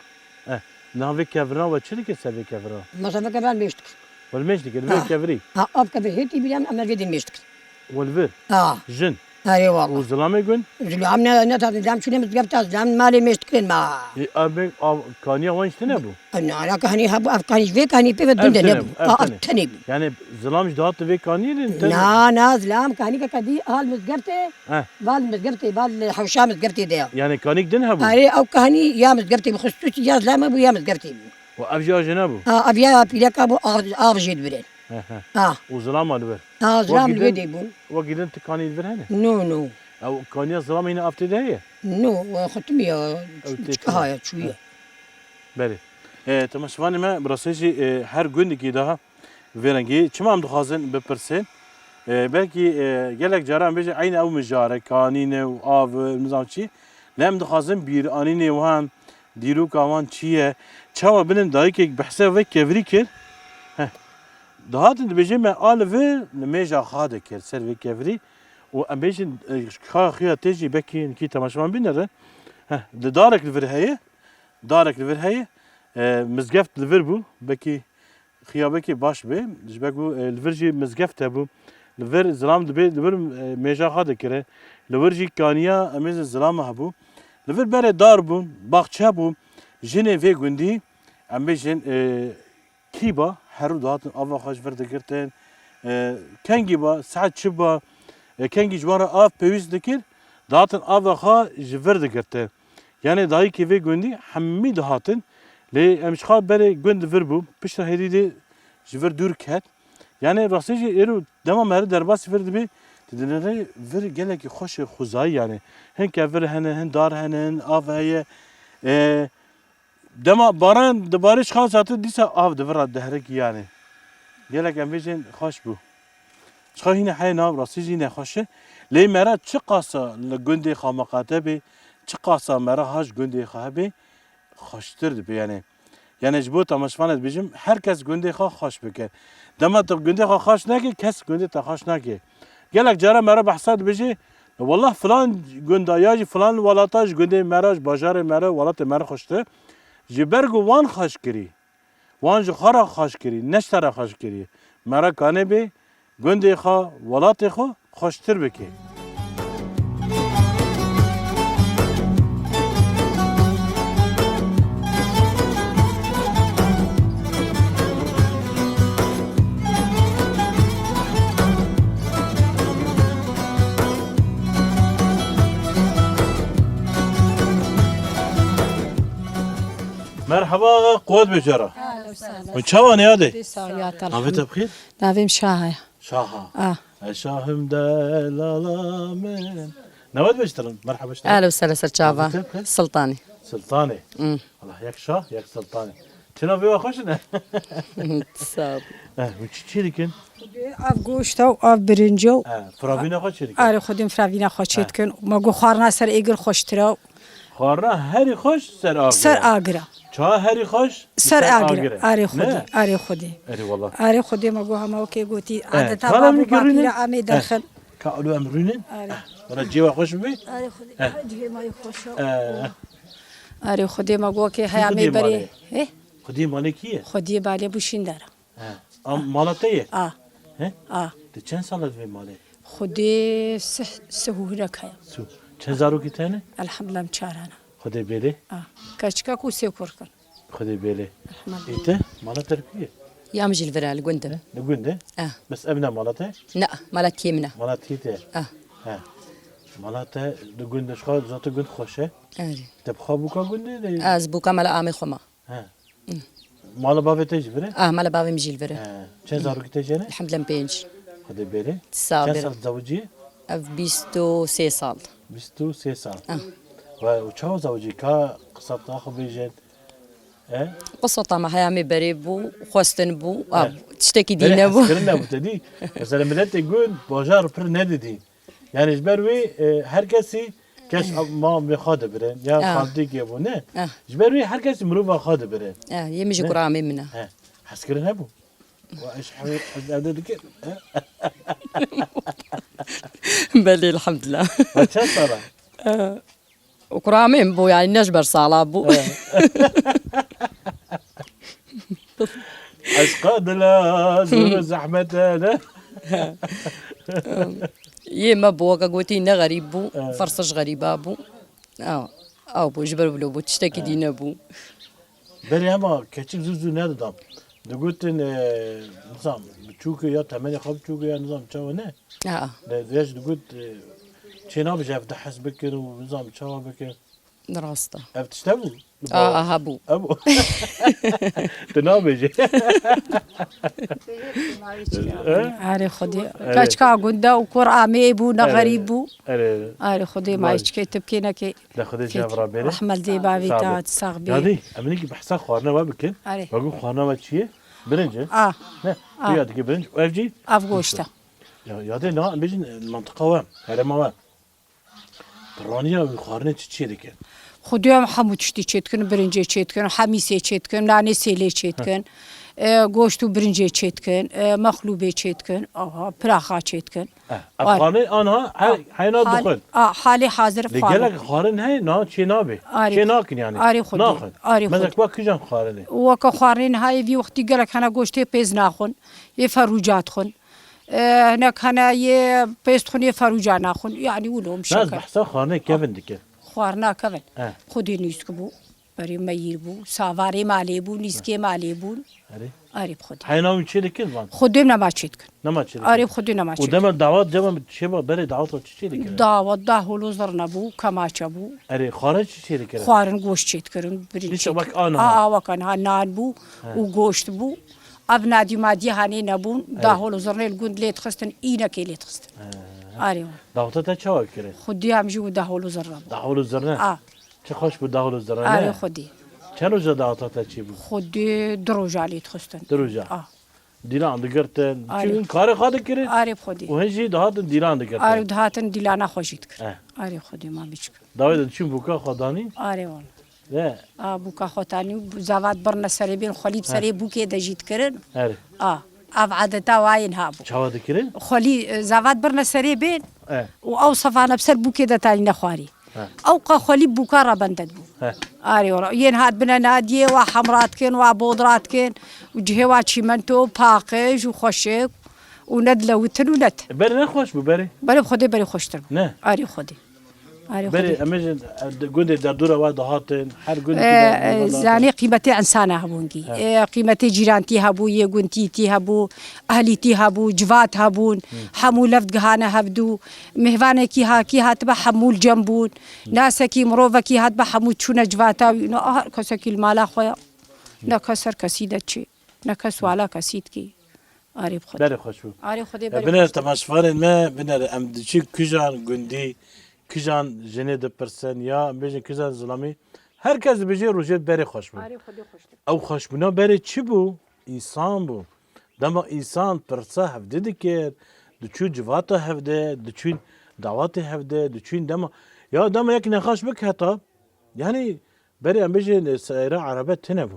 Eh, niha vê kevira we çi dikir ser vê kevira? Mesela vê kevira mêş dikir. Wel mêş dikir, vê Ha. kevirî? Ha, av kevir hêtî bîra min, em vê din mêş dikir. Wel vir? Ha. Jin? Erê wala. Û zilamê gund? Zilam ne, ne tatin, zilam çûne mizgefta, zilam malê mêş dikirin ma. Ê, ev bê, av, kaniya wan jî tune bû? Ne alaka, hani hebû, ev kanî ji vê kanî pê ve Ev din de tune nebû. Bû, ev A, ev tune. Tune bû. Yani zilam jî dihat vê kanî de tune Na, na, zilam kanî ke kedî hal mizgeftê, Eh. val mizgeftê, val hewşa mizgeftê de ya. Yani kanîk din hebû? Erê, ew kanî ya mizgeftê bi xusûsî ya zilamê bû ya mizgeftê bû. Û ev jî a jine bû? Ha, ev ya pîleka bû, av, av jê dibirin. He, he. Ha. Û zilama li vir? Ha, zilam li vê dê bûn. Wekî din ti kanî li vir hene? No, no. Ew kaniya zilamê yine av tê de heye? No, we xwe timiya, Ew tê çika tê. Haya, çûye. He. Belê. E, temaşevanê me, bi rastî jî, e, her gundekî daha vê rengî. Çima em dixwazin bipirsên? E, belkî, e, gelek caran bêje, eynî ew mijare, kanîne û av, e, nizam çi. Lê em dixwazin bîranînê wan, dîroka wan çi ye? Çawa binin dayikek behse vê kevirî kir? Heh. Dihatin dibêje me a li vir nimêja xwe dikir ser vê kevirî û em bêjin, e, ka xuya tê jî bekî hinkî temaşevan bînerin. Heh, di darek li vir heye, darek li vir heye, e, mizgeft li vir bû, bekî xiyabekê baş be, ji ber ku, e, li vir jî mizgeft hebû, li vir zilam dibê, li vir, e, mêja xwe dikire, li vir jî kaniya em ê zilama hebû, li vir berê dar bûn, baxçe bû, jinê vê gundî, em bêjin, e, Kî ba, her rû dihatin ava xwe ji vir digirtin. E, kengî ba, saet çi ba, e, kengî ji wan re av pêwîst dikir, dihatin ava xwe ji vir digirtin. Yanê dayikê vê gundî hemî dihatin, lê em ji xwe berê gund vir bû, piştre hêdî dê ji vir dûr ket. Yanê rastî jî êro dema meri derbasî vir dibê, tu dinêrî vir gelekî xweş e xwezayî yanê. Hin kevir hene, hin dar hene, hin av heye. E, Dema baran dibarê ji xwe zate dîsa av di vir re diherikî yanê. Gelek em bêjin xweş bû. Ji xwe hîne heye nav rastî jî nexweş e. Lê me re çiqasa li gundê xwe miqate bê, çiqasa me re ha ji gundê xwe hebê, xweştir dibe yanê. Yanê ji bo temaşevanê dibêjim, her kes gundê xwe xweş bike. Dema tu gundê xwe xweş neke, kes gundê te xweş nake. Gelek cara me re behsa dibêje, Wallah filan gunda ya jî filan welata ji gundê me re, ji bajarê me re, welatê me re xweştir. Ji ber ku wan xweş kirî, wan ji xwe re xweş kirî, ne ji te re xweş kirî. Me re kanê bê gundê xwe, welatê xwe xweştir bike. Merheba, quwet be cara. Ahlen we sehlen. Hûn çawa ne yadê? Sağ ol, ya Navê te bi xêr? Navê min Şaha ye. Şaha. Ah. E şahim delala min. Navê te bi xêr? Merheba işte. Ahlen we sehlen ser çava. Navê te bi xêr? Sultanî. Sultanî. Hmm. Allah, yek şah, yek sultanî. Çi navê we xweş ne? Sağ ol. Eh, hûn çi, çi dikin? Av goşt e û av birinc e û Eh, firavîna xwe çi dikin? Arê, xwedî firavîna xwe çê Eh. dikin. Ma got xwarina ser êgir xweştir e. Xwarina herî xweş ser agir e. Ser agir e. Çawa herî xweş? Ser agir e. Arê xwedî, arê xwedî. Erê wallah. Arê xwedî me got hema wekê gotî, Eh, adeta ka em bavê nikî rûnî? Bapîra amê Eh. derxin. Ka alo em rûnin? Arê. Eh, wala cêwa xweş bibê? Arê xwedî. Eh. Her cihê me yê xweş e. Eh. Arê xwedî me got kê Kî heya xwedî me berê. Malê? He? Xwedî malê kî ye? Xwedî malê bû şîndara. He. Am, mala te ye? A. He? A. Te çend sal e di vê malê? Xwedê sih, sih û hinek heye. Su. Çend zarokî te ne? Elhamdulillah, em çar hene. Xwedê bêlê. A. Keçika ku sê kurkin. Xwedê bêlê. Elhamdulillah. Î te, mala te li ku ye? Ya min jî li vir e, li gund e. Li gund e? A. Bes ev ne mala te? Ne, mala tiyê min e. Mala tiyê te? A. He. Mala te li gund e, ji xwe zate gund xweş e. Erê. Te bi xwe bûka gundê de? Ez bûka mala amê xwe ma. He. Mala bavê te jî vir e? Ah, mala bavê min jî li vir e. He. Çend zarokî te jî hene? Elhamdulillah pênc. Xwedê bêrê. Sağ ol. Çend sal zewicî? Ev bîst û sê sal. Bîst û sê sal. Ah. Ve û çawa zewicî? Ka qisa te xwe bêjin. He? Qisota me heya me berê bû, xwestin bû, a, He. tiştekî Berê dî nebû. Hezkirin nebû, te dî. Mesela miletê gund bajar pir nedidî. Yani ji ber wê, e, her kesî kes ma mê xwe dibirin, ya Ya. xaltîkê bû, ne? Ya. Ji ber wê her kesî mirova xwe dibirin. Ya, yê min ji Ne? kuramê min e. He. Hezkirin hebû. Wa ez hewê, ez evde dikir. Belê, elhamdulillah. Wa çend sala? Û kuramê min bû, yani ne ji ber sala bû. He. Eşqa dila zor û zehmet e, ne? Yê me bû, weke gotî ne xerîb bû, He. firsij xerîba bû. Ew, ew bû, ji ber wilo bû, tiştekî He. dî nebû. Berê hema keçik zû zû nedidan. Digotin, e, nizam, biçûk e ya temenê xwe biçûk e ya nizam çawa ne? Aa. De, de ji digot, e, çê nabêje ev dihes bikir û nizam çawa bikir. Rast e. Ev tişt hebû? Li A, bawê. a, hebû. Hebû. Tu nabêjî. He? Arê Xwedê. Erê. Keçika gunda û kur amê bû, ne Erê. xerîb bû. Erê. Arê Xwedê ma Vay. hiç kê tibkê nekê. De Xwedê ji hev rabêre. Rehmet dê bavê Sağ te, ol. sax bê. Yadî, em nikî behsa xwarina we bikin. Erê. We got xwarina we çi ye? Birinc e? A. Ne? A. Tu yadî ke birinc. Ev jî? Ev goşt e. Ya, yadê na, em bêjin, e, mantiqa we, herêma we. Piraniya wî xwarinê çi çê dikin? Xwedê em hemû tiştî çê dikin, birincê çê dikin, hemîsê çê dikin, nanê sêlê çê dikin, e, goşt û birincê çê dikin, e, mexlûbê çê dikin, aha, piraxa çê dikin. Eh, ev Ar- xwarinê anha her, Ah, heyna hal- dixwin. ah, halê hazir Lê xwarin. gelek xwarin heye, na çê nabe. Arê Çê Xwedê. nakin yani. Arê Xwedê. Naxin. Arê Mesela Xwedê. wek kijan xwarinê? Weke xwarinê niha yê vî wextî gelek hene goştê pêz naxwin, yê ferûca dixwin. E, hinek hene yê pêst xwin yê ferûca naxwin. Yanî wilo Na ez mişeke. behsa xwarinê kevin dikim. Xwarina kevin. He. Xwedê nîsk bû. Berê meyîr bû. Savarê malê bû. Nîskê malê bûn. Erê. Arê bi Xwedê. Heyna wî çê dikir van? Xwedê nema çê dikin. Nema çê dikir. Arê bi Xwedê nema çê Û dikin. dema dawet cema çê ba berê dawet çi çê dikir? Dawet dahol û zirne bû, kemaçe bû. Erê, xwarin çi çê dikir? Xwarin goşt çê dikirin. Birinç Dîsa çê wek dikirin. ana ha. Aa, wek ana ha. Nan bû He. û goşt bû. Ev nadî madî hanê nebûn, Erê. dahol û zirnê li gund lê dixistin, înekê lê dixistin. He. Arê. Daweta te çawa kire? Xwedî em jî û dahol û zirne bû. Dahol û zirne? A. Çi xweş bû dahol û zirne, Arê ne? Xwedî. Çend roja daweta te çê bû? Xwedî du roja lê dixistin. Du roja? A. Dîlan digirtin. Arê. Çi karê xwe dikirin? Arê Xwedî. Û hin jî dihatin dîlan digirtin. Arê dihatin dîlana xwe jî dikir. Eh. Arê Xwedî ma biçik. Dawê de diçûn bûka xwe danî? Arê wala. Ne. A, bûka xwe tanî, zevat birne serê bên, xwelî bi He. serê bûkê de jî dikirin. Erê. A, ev adeta wayên habû. Çawa dikirin? Xwelî, e, zevat birne serê bên E. û ew sefane bi ser bûkê de tanî nexwarî. He. Ew qa xwelî bûka re bende dibû. He. Arê wala. Yên hat bine nadiyê, wa hemra dikin, wa bodra dikin û cihê wa çîmento, paqij û xweşik û ne dilewitin û ne ti. Berê ne xweş bû, berê? Berê bi Xwedê berê xweştir bû. Ne. Arê Xwedê. Arê Berê, Xwedê. em ê jî, e, di gundê derdora we dihatin, her gundekî E, de e, dihatin. Zanê qîmetê insana hebûn gî. Evet. E, qîmetê cîrantî hebû, yê gundîtî hebû, ehlîtî hebû, civat hebûn, Hı. hemû lev digihane hevdû. Mêvanekî hakî hatibe hemû li cem bûn. Hı. Nasekî mirovekî hatibe hemû çûne civata wî. No, her kesekî li mala xwe ya. Ne kes ser kesî de çi. Ne kes wala kesî dikî. Arê bi Xwedê. Berê xweş bû. Arê Xwedê E, berê bine xweş. temaşevanên me, bine em diçin kijan gundî, kijan jinê dipirsin ya em bêjin kijan zilamî. Her kes dibêje rojê berê xweş bû. Arê Xwedê xweş dibû. Ew xweşbûna berê çi bû? Însan bû. Dema însan pirsa hevdî dikir, diçû civata hevdî, diçûn dawatê hevdî, diçûn dema, ya dema yek nexaş bik heta, yanî berê em bêjin seyra erebe tune bû.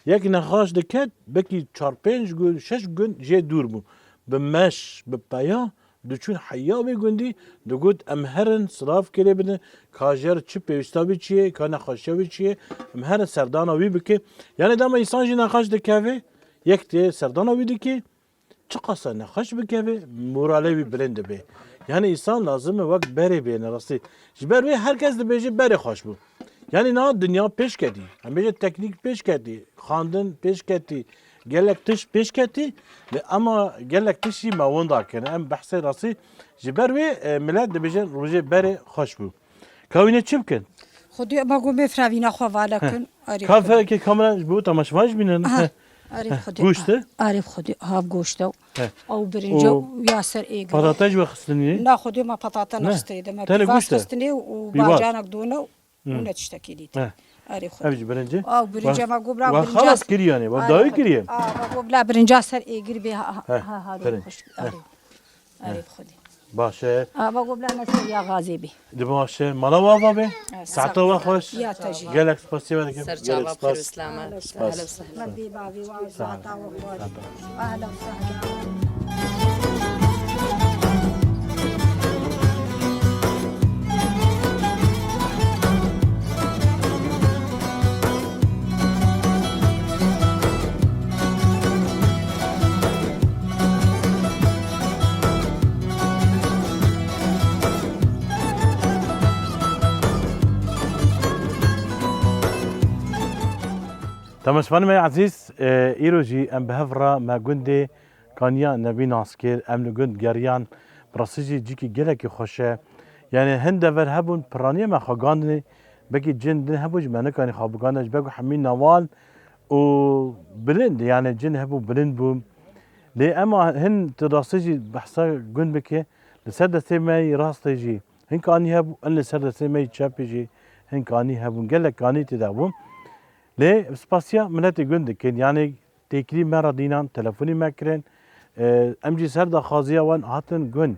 Yek nexaş diket, belkî çar pênc gund, şeş gund jê dûr bû. Bi meş, bi peya, diçûn heya wê gundî, digot, em herin, silav kirê bidin, ka jê re çi pêwîsta wî çi ye, ka nexweşiya wî çi ye, em herin serdana wî bike. Yanî dema însan jî nexaş dikeve, yek tê serdana wî dike, çiqasa nexweş bikeve, moralê wî bilind dibe. Yanî însan lazim e wek berê bêne rastî. Ji ber wê her kes dibêje berê xweş bû. Yanî niha dinya pêş ketî. Em bêje teknîk pêş ketî, xwendin pêş ketî, gelek tişt pêş ketî. Lê ema gelek tişt jî me winda kirin. Em behsê rastî ji ber wê, e, milet dibêje rojê berê xweş bû. Ka wîne çi bikin? Xwedê me got mêfra vîna xwe vala Heh. kin. Arê Ka Xwedê. Fe-, ke kamera ji bo temaşevan jî bînin. Aha. Heh. Arê Heh. Xwedê. Goşt e? Arê Xwedê. Hav goşt e. Heh. Ew birince O û ya ser êgir. Patate ji we xistinî? Na Xwedê me patate Ne. nexistinê. De me Tenê pîvaz goşt e? xistinê û Pîvaz. bacanek done û Hmm. ne tiştekî dît. Heh. Erê xwedî. Ev jî birinci. Aw, birinca me gobra, birinca xelas kiriye, ne? Wa dawî kiriye. Aw, me gobra birinca ser êgir bê, ha, ha, ha, ha, xweş. Erê. Erê xwedî. Baş e. Aw, me gobra ne ser ya gazê bê. Di baş e. Mala wa va bê. Saeta wa xweş. Ya te jî. Gelek spasiya we dikim. Ser çava, pir selamet. Spas. Ehlen we sehlen. Me bê bavê wa, saeta wa xweş. Ehlen we sehlen. Temaşevanê me ezîz, e, îro jî em bi hev re me gundê Kaniya Nebî nas kir, em li gund geriyan, bi rastî jî cîkî gelekî xweş e. Yanî hin dever hebûn, piraniya me xwe gandinê, belkî cin din hebû jî me nikanî xwe bigandin, ji ber ku hemî newal û bilind, yanî cin hebû bilind bû. Lê ema hin tu rastî jî behsa gund bike, li ser destê me yî rastê jî hin kanî hebû, hin li ser destê me yî çepê jî hin kanî hebûn. Gelek kanî tê de bûn. Lê spasiya miletê gund dikin, yanî têkilî me re dînan, telefonî me kirin. E, em jî ser daxwaziya wan hatin gund.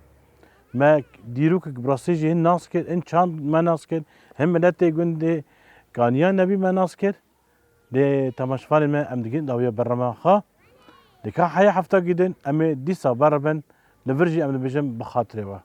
Me dîrokek bi rastî jî hin nas kir, hin çand me nas kir, hin miletê gundê Kaniya Nebî me nas kir. Lê temaşevanê me em digin dawiya bernameya xwe. Dika heya hefta gidin, em ê dîsa beribin, li vir jî em dibêjin bi xatirê we.